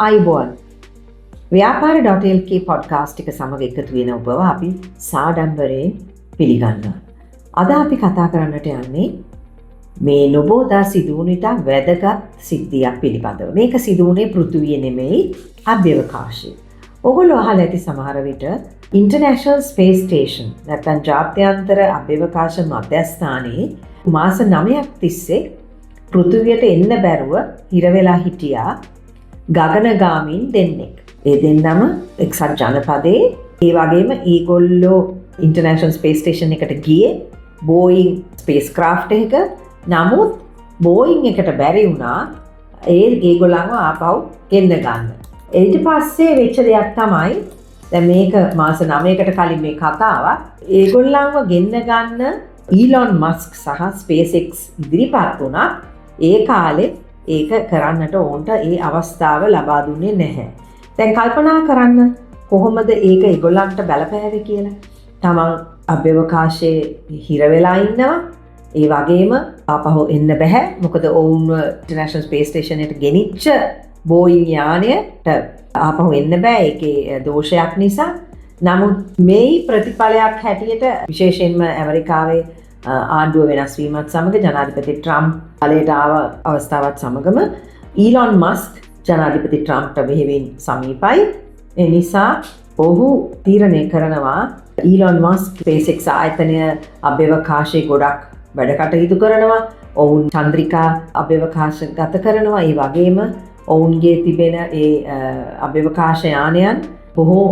ආයුබෝවන්. ව්‍යාපාර.lk පොඩ්කාස්ට් එක සමග එකතු වෙන ඔබව අපි සාඩම්බරයෙන් පිළිගන්නවා. අද අපි කතා කරන්නට යන්නේ මේ නොබෝදා සිදු වුණු ඉතා වැදගත් සිද්ධියක් පිළිබඳව. මේක සිදු වුණේ පෘථිවිය නෙමෙයි, අභ්‍යවකාශයේ. ඔගොල්ලෝ අහලා ඇති සමහර විට ඉන්ටර්නැෂනල් ස්පේස් ස්ටේෂන් නැත්නම් ජාත්‍යන්තර අභ්‍යවකාශ මධ්‍යස්ථානයේ මාස 9ක් තිස්සේ පෘථිවියට එන්න බැරුව හිර වෙලා හිටියා ගගනගාමීන් දෙන්නෙක්. ඒ දෙන්නම එක්සත් ජනපදයේ. ඒ වගේම ඒගොල්ලෝ ඉන්ටර්නැෂනල් ස්පේස් ස්ටේෂන් එකට ගියේ බෝයින් ස්පේස් ක්‍රාෆ්ට් එක. නමුත් බෝයින් එකට බැරි වුණා ඒගොල්ලන්ව ආපහු ගෙන්න ගන්න. ඊට පස්සේ වෙච්ච දෙයක් තමයි, දැන් මේක මාස 9කට කලින් මේ කතාවක්. ඒගොල්ලන්ව ගෙන්න ගන්න ඊලොන් මස්ක් සහ ස්පේස් X ඉදිරිපත් වුණා. ඒ කාලේ ඒක කරන්නට ඔවුන්ට ඒ අවස්ථාව ලබා දුන්නේ නැහැ. දැන් කල්පනා කරන්න කොහොමද ඒක ඒගොල්ලන්ට බලපෑවේ කියලා. තමන් අභ්‍යවකාශයේ හිර වෙලා ඉන්නවා. ඒ වගේම ආපහු එන්න බැහැ. මොකද ඔවුන්ව ඉන්ටර්නැෂනල් ස්පේස් ස්ටේෂන් එකට ගෙනිච්ච බෝයින් යානයට ආපහු එන්න බෑ, ඒකේ දෝෂයක් නිසා. නමුත් මේ ප්‍රතිඵලයක් හැටියට විශේෂයෙන්ම ඇමරිකාවේ ආණ්ඩුව වෙනස් වීමත් සමග, ජනාධිපති ට්‍රම්ප් බලයට ආව අවස්ථාවත් සමගම, ඊලොන් මස්ක් ජනාධිපති ට්‍රම්ප්ට බෙහෙවින් සමීපයි. ඒ නිසා ඔහු තීරණය කරනවා, ඊලොන් මස්ක් SpaceX ආයතනය අභ්‍යවකාශයේ ගොඩක් වැඩ කටයුතු කරනවා. ඔවුන් චන්ද්‍රිකා අභ්‍යවකාශ ගත කරනවා. ඒ වගේම ඔවුන්ගේ තිබෙන ඒ අභ්‍යවකාශ යානයන් බොහෝ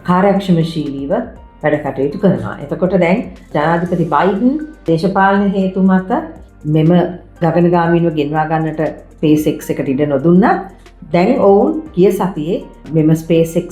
කාර්යක්ෂමශීලීව වැඩ කටයුතු කරනවා. එතකොට දැන් ජනාධිපති බයිඩන් දේශපාලන හේතු මත මෙම ගගනගාමීන්ව ගෙන්වා ගන්නට SpaceX එකට ඉඩ නොදුන්නත්, දැන් ඔවුන් ගිය සතියේ මෙම SpaceX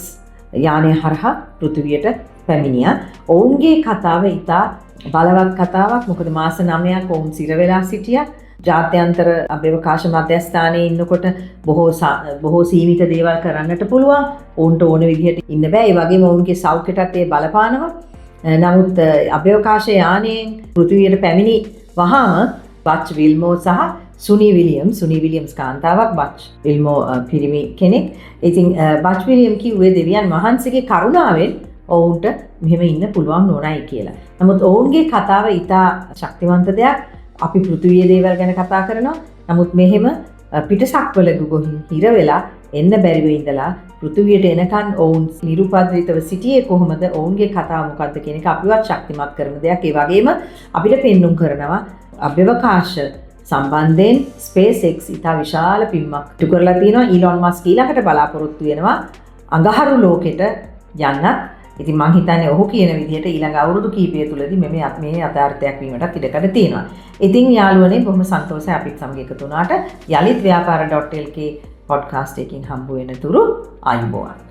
යානය හරහා පෘථිවියට පැමිණියා. ඔවුන්ගේ කතාව ඉතා බලවත් කතාවක්. මොකද මාස 9ක් ඔවුන් සිර වෙලා සිටියා. ජාත්‍යන්තර අභ්‍යවකාශ මධ්‍යස්ථානයේ ඉන්නකොට බොහෝ සීමිත දේවල් කරන්නට පුළුවන්. ඔවුන්ට ඕන විදිහට ඉන්න බෑ. ඒ වගේම ඔවුන්ගේ සෞඛ්‍යයටත් ඒ බලපානවා. නමුත් අභ්‍යවකාශ යානයෙන් පෘථිවියට පැමිණි වහාම බච් විල්මෝ සහ සුනි විලියම්ස්, සුනි විලියම්ස් කාන්තාවක්, බච් විල්මෝ පිරිමි කෙනෙක්. ඉතින් බච් විලියම් කිව්වේ දෙවියන් වහන්සේගේ කරුණාවෙන් ඔවුන්ට මෙහෙම ඉන්න පුළුවන් වුණයි කියලා. නමුත් ඔවුන්ගේ කතාව ඉතා ශක්තිවන්ත දෙයක්. අපි පෘථිවියේ දේවල් ගැන කතා කරනවා. නමුත් මෙහෙම පිටසක්වල ගොහින් හිර වෙලා එන්න බැරිව ඉඳලා පෘථිවියට එනකන් ඔවුන් නිරුපද්‍රිතව සිටියේ කොහොමද? ඔවුන්ගේ කතාව මොකද්ද කියන එක අපිවත් ශක්තිමත් කරන දෙයක්. ඒ වගේම අපිට පෙන්නුම් කරනවා අභ්‍යවකාශ සම්බන්ධයෙන් SpaceX ඉතා විශාල පින්මක් ඉටු කරලා තියෙනවා. ඊලොන් මස්ක් ඊළඟට බලාපොරොත්තු වෙනවා අඟහරු ලෝකෙට යන්නත්. ඉතින් මං හිතන්නේ ඔහු කියන විදිහට ඊළඟ අවුරුදු කීපය තුලදී මේ යථාර්ථයක් වීමටත් ඉඩකඩ තියෙනවා. ඉතින් යාළුවනේ, බොහොම සන්තෝෂයි අපිත් සමග එකතු වුණාට. යලිත් ව්‍යාපාර.lk පොඩ්කාස්ට් එකකින් හම්බ වෙන තුරු ආයුබෝවන්.